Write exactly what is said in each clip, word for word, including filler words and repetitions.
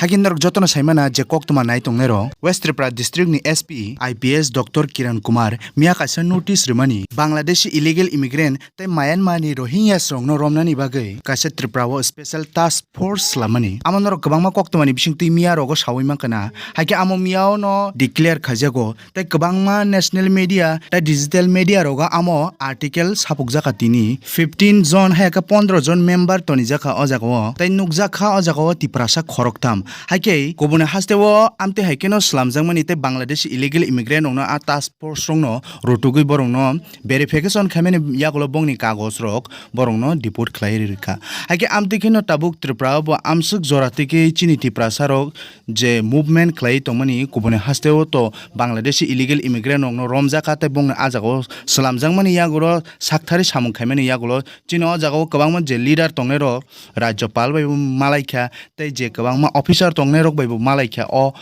Haikhe norok jotono saimana je koktwma nai tongnairok, West Tripura district ni S P I P S Doctor Kiran Kumar miya kaisa notice rwmani Bangladeshi illegal immigrant tei Myanmar ni Rohingyas rokno romnani bagwi kaisa Tripura o special task force swlamani. Amo norok kwbangma koktwmani bisingtwi miya rogo sawi mankha na. Haikhe amo miya ono declare khaijago. Tei kwbangma national media tei digital media rogo amo article sapukjakha tini. Fifteen jon hai khe pondro jon member tonijakha o jagao. Tei nukjakha o jagao Tiprasa khoroktham. Haikhe kubuni hasteo amtwi haikheno swlamjakmani tei Bangladeshi illegal immigrant rokno a task force rokno rutugwi borokno verification khaimani yagulo bongni kagoj rok borokno deport khlai rikha. Haikhe amtwi kheno tabuk Tripura o bo amswk jora twi khe chini Tiprasa rok je movement khlai tongmani kubuni hasteo to Bangladeshi illegal immigrant rokno romjakha tei bongni a jagao swlamjakmani yagulo sakthari samung khaimani yagulo chini o jagao kwbangma je leader tongnairok Rajyapal bai bo malaikha tei je kwbangma officer tongnairok bai bo malaikha o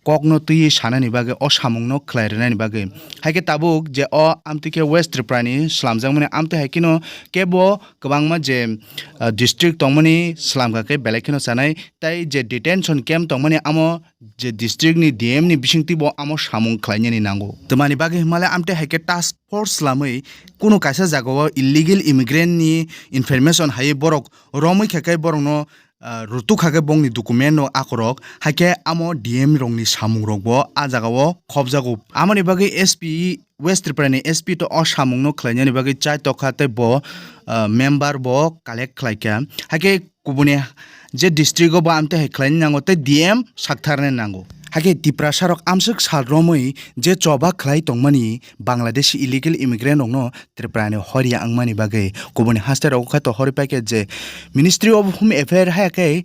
kokno twiwi sanani bagwi o samungno khlai rwnani bagwi. Haikhe tabuk je o amtwi khe West Tripura ni swlamjakmani amtwi haikheno kebo kwbangma je, ah, district tongmani swlamkha khe belai kheno chanai tei je detention camp tongmani amo je district ni D M ni bisingtwi bo amo samung khlainani nango. Twmani bagwi hwnmale amtwi hai khe task force swlamwi kunu kaisa jagao illegal immigrant ni information hai borok romwi kha khe borokno, ah, rutuk kha khe bongni document no akorok hai khe amo D M rokni samung rok bo a jagao khobjago. Amoni bagwi S P West Tripura ni S P to o samung no khlainani bagwi chai tokha tei bo, ah, member bo collect khlaikha. Hai khe kubuni je district o bo amtwi hai khlaina nango tei D M saktharna nango. Hakhe Tiprasa rok amswk sal romwi je choba khlai tongmani Bangladeshi illegal immigrant rokno Tripura ni horiya wngmani bagwi kubuni haste rok khe to hori paikha je Ministry of Home Affairs hai khe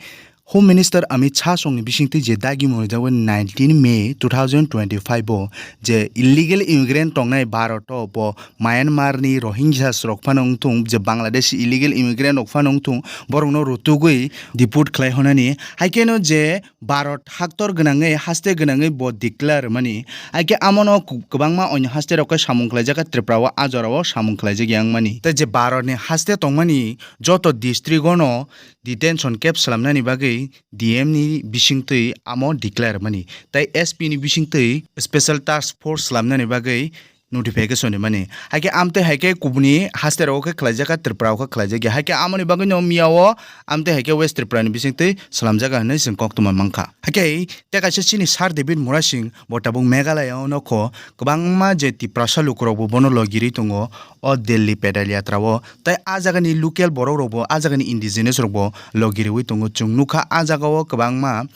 Home Minister Amit Shah songni bisingtwi je dagi mwnwijagwi nineteen May two thousand twenty-five o je illegal immigrant tongnai Bharat o bo Myanmar ni Rohingyas rok phano wngthung, je Bangladeshi illegal immigrant rok phano wngthung, borokno rutugwi deport khlai honani. Hai kheno je Bharat haktor gwnangwi, haste gwnangwi bo declare mani. Hai khe amono ku-, kwbangma onyo haste rok khe samung khlaijak kha, Tripura o a jora o samung khlaijak ya wngmani. Tei je Bharat ni haste tongmani joto district o no detention camp swlamnani bagwi D M ni bisingtwi amo declare mani. Tei S P ni bisingtwi special task force swlamnani bagwi notification rimani. Hai khe amtwi hai khe kubuni haste rok khe khlaijak kha, Tripura o khe khlaijak ya. Hai khe amoni bagwi no miya o amtwi hai khe West Tripura ni bisingtwi swlamjak kha hinwi chwng koktwma mankha. Hai khe tei kaisa chini Sir David Murasing bo tabuk Meghalaya o nokho kwbangma je Tiprasa lukurok bo bono logirwi tongo o Delhi pedal yatra o. Tei a jagani local borok rok bo, a jagani indigenous rok bo logirwi tongo. Chwng nukha a jaga o kwbangma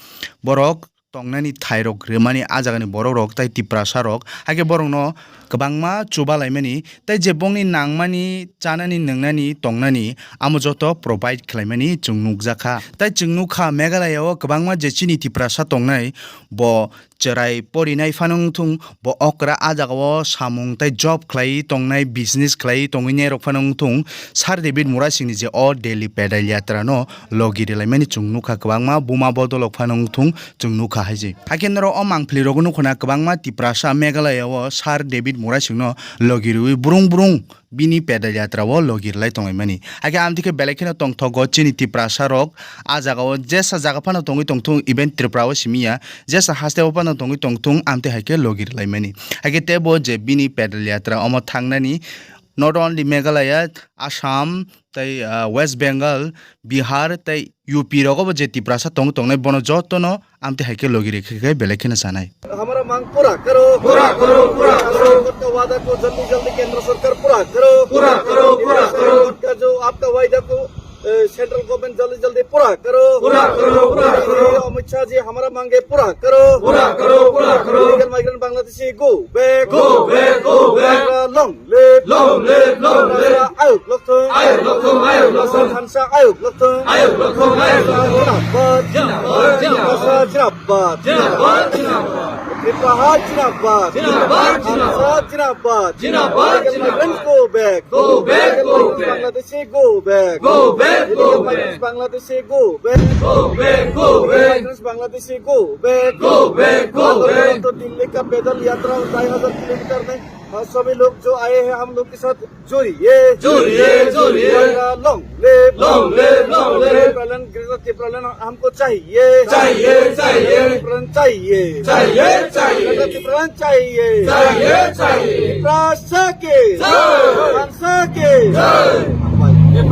borok tongnani thairok rwmani a jagani borokrok tei Tiprasarok, hai khe borokno kwbangma chubalaimani tei je bongni nangmani chanani, nwngnani, tongnani amo joto provide khlaimani chwng nukjakha. Tei chwng nukha Meghalaya o kwbangma je chini Tiprasa tongnai, bo cherai porinai phano wngthung, bo okra a jagao samung tei job khlaiwi tongnai, business khlaiwi tongwi nairok phano wngthung, Sir David Murasingni je o Delhi pedal yatra no logi rwlaimani chwng nukha, kwbangma buma bodolok phano wngthung chwng nukha hai se. Hakhe norok o mangpili rogo nukho na kwbangma Tiprasa Meghalaya o Sir David Murasingno logi rwui brung brung bini pedal yatra o logi rwlai tonglaimani. Hakhe amtwi khe belai kheno tongthogo chini Tiprasa rok a jaga o jesa jaga phano tongwi tongthung, even Tripura o simi ya, jesa haste o phano tongwi tongthung, amtwi hai khe logi rwlaimani. Hakhe teibo je bini pedal yatra omo thangnani not only Meghalaya, Assam, tei, ah, West Bengal, Bihar tei U P rogo bo je Tiprasa tong tongnai, bono jotono amtwi hai khe logi rikha khe belai kheno sanai. हमारा मांग पूरा करो। पूरा करो, पूरा करो। सरकार का वादा को जल्दी जल्दी केंद्र सरकार पूरा करो। पूरा करो, पूरा करो। का जो आपका वायदा को, ए, सेंट्रल गवर्नमेंट जल्दी जल्दी पूरा करो। पूरा करो, पूरा करो। अमित शाह जी हमारा मांगे पूरा करो। पूरा करो, पूरा करो। Illegal migrant Bangladeshi go back. Go back, go back. Long live. Long live, long live. आयोग लक्षण। आयोग लक्षण, आयोग लक्षण। आयोग लक्षण, आयोग लक्षण। जिंदाबाद। जिंदाबाद, जिंदाबाद। जिंदाबाद, जिंदाबाद। त्रिपुरा जिंदाबाद। जिंदाबाद, जिंदाबाद। जिंदाबाद, जिंदाबाद। Go back। Go back, go back। Bangladeshi go back। Go back, go back। Bangladeshi go back। Go back, go back। Bangladeshi go back। Go back, go back। तो दिल्ली का पैदल यात्रा ढाई हजार किलोमीटर में, और सभी लोग जो आए हैं हम लोग के साथ जुड़िए। जुड़िए, जुड़िए। Long live। Long live, long live। Tipraland, greater Tipraland हमको चाहिए। चाहिए, चाहिए। चाहिए। चाहिए, चाहिए। गणतंत्र प्रधान चाहिए। चाहिए, चाहिए। विप्राशा के। जय। विप्राशा के। जय।